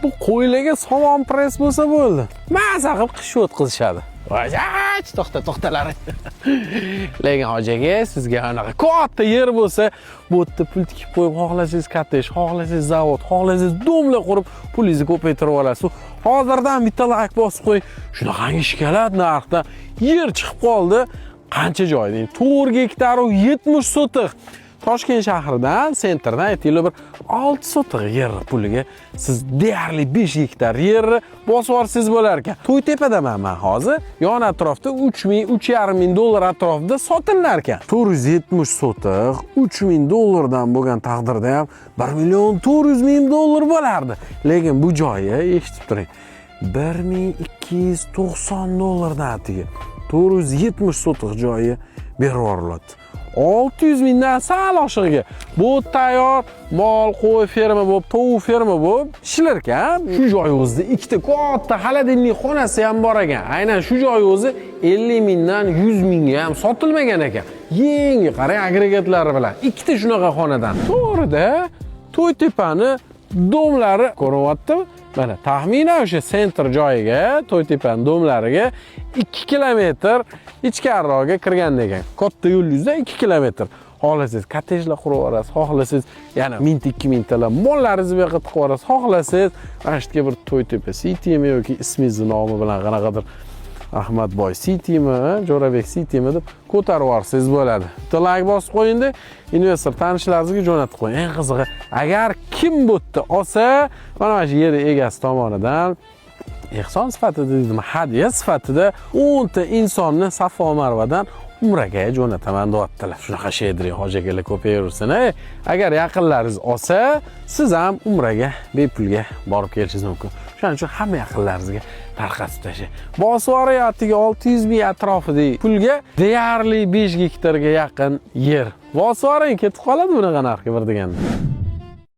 Bu qo'ylarga somon press bo'lsa bo'ldi, maza qilib qish o'tkazishadi. Voy, to'xta, to'xtalar. Lekin hoji aka, sizga anaqa katta yer bo'lsa, bu yerda pul tikib qo'yib, xohlasangiz kottej, xohlasangiz zavod, xohlasangiz дом lar qurib, pulingizni ko'paytirib olasiz. Hozirdan bitta layk bosib qo'ying. Shunaqangi шоколад narxda yer chiqib qoldi. Qancha joy deng? 4 gektar 70 sotix. Toshkent shahridan, центр dan aytaylik, bir 6 sotix yer puliga siz deyarli 5 gektar yerni bosib yuborsangiz bo'lar ekan. To'ytepadaman man hozir. Yon atrofda 3 ming, 3,5 ming dollar atrofida sotilar ekan. 470 sotix 3 ming dollardan bo'lgan taqdirda ham 1 million 400 ming dollar bo'lardi. Lekin bu joyi, eshitib turing, 1290 dollardan atiga 470 sotix joyi berib yuboriladi. 600 mingdan sal oshig'iga. Bu tayyor mol, qo'y ferma bo'lib, tovuq ferma bo'lib ishlar ekan. Shu joy o'zida ikkita katta холодильник xonasi ham bor ekan. Aynan shu joy o'zi 50 mingdan 100 mingga ham sotilmagan ekan. Yangi, qarang, agregatlari bilan. Ikkita shunaqa xonadan. To'g'rida To'ytepani дом lari ko'rinyaptimi? Mana, taxminan o'sha центр joyiga, To'ytepani дом lariga 2 kilometr ichkariroqga kirgan ekan. Katta yo'l yuzidan 2 kilometr. Xohlasangiz kottejlar qurib yuborasiz, xohlasangiz yana mingta, 2000 talar mollaringizni bu yoqqa tiqib yuborasiz, xohlasangiz mana shu yerga bir To'ytepa Citymi yoki ismingizni nomi bilan qanaqadir Ahmadboy Citymi, Jo'rabek Citymi deb ko'tarib yuborsangiz bo'ladi. Bitta layk bosib qo'yingda, investor tanishlaringizga jo'natib qo'ying. Eng qizig'i, agar kim bu yerda olsa, mana shu yer egasi tomonidan ehson sifatida deydimi, hadya sifatida 10 ta insonni Safo Marvadan umraga jo'nataman deyaptilar. Shunaqa щедрый hoji akalar ko'payaversin. Ey. Agar yaqinlaringiz olsa, siz ham umraga bepulga borib kelishingiz mumkin. Shuning uchun hamma yaqinlaringizga tarqatib tashlang. Bosib yuborayaptiga 600 ming atrofidagi pulga deyarli 5 gektarga yaqin yer. Bosib yuboring, ketib qoladi bunaqa narxga bir deganda.